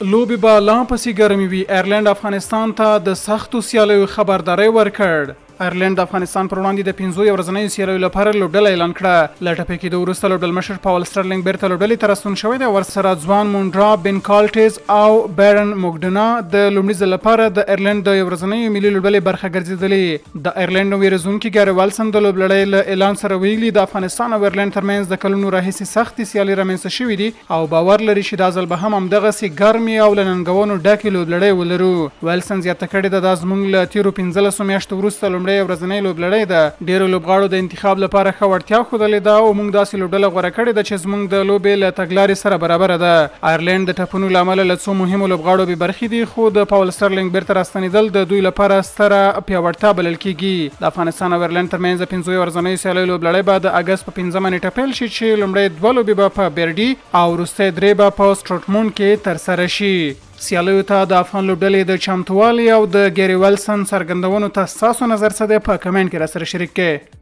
لوبې به لا پسې ګرمې وي. ایرلنډ افغانستان ته د سختو سیالیو خبرداری ورکړ. ایرلنډ د افغانستان پر وړاندې د پنځو یو ورځنیو سیالیو لپاره لوبډله اعلان کړه. له ټپي کېدو وروسته لوبډلمشر پاول سټرلینګ بیرته لوبډلې ته راستون شوی دی او ورسره ځوان مونډرا، بن کالټیز او بیرن موګډنا د لومړي ځل لپاره د ایرلنډ د یو ورځنیو ملي لوبډلې برخه ګرځېدلې. د ایرلنډ نوي روزونکي ګاري ولسن د لوبلړۍ له اعلان سره ویلي، د افغانستان او ایرلنډ ترمنځ د کلونو راهیسې سختې سیالۍ رامنځته شوې دي او باور لري چې دا ځل به هم همدغسې ګرمې او له ننګونو ډکې لوبلړۍ ولرو. ویلسن زیاته کړې ده، دا زموږ له تېرو 15 میاشتو وروسته لومړۍ ورځنۍ لوبلړۍ ده. ډېرو لوبغاړو د انتخاب لپاره ښه وړتیا ښودلې ده او موږ داسې لوبډله غوره کړې ده چې زموږ د لوبې له تګلارې سره برابره ده. آیرلنډ د ټپونو له امله له څو مهمو لوبغاړو بې برخې دي، خو د پاول سټرلینګ بېرته راستنېدل د دوی لپاره ستره پیاوړتیا بلل کېږي. د افغانستان او ایرلنډ ترمنځ د پنځو یو ورځنیو سیالیو لوبلړۍ به د اګست په پنځمه نېټه پیل شي چې لومړۍ دوه لوبې به په بیرډي او وروستۍ درې به په سټروټمونډ کې ترسره شي. سیالیو ته د افغان لوبډلې د چمتووالي او د ګیري ویلسن څرګندونو ته ستاسو نظر څه دی په کمنټ کې راسره شریک کړئ.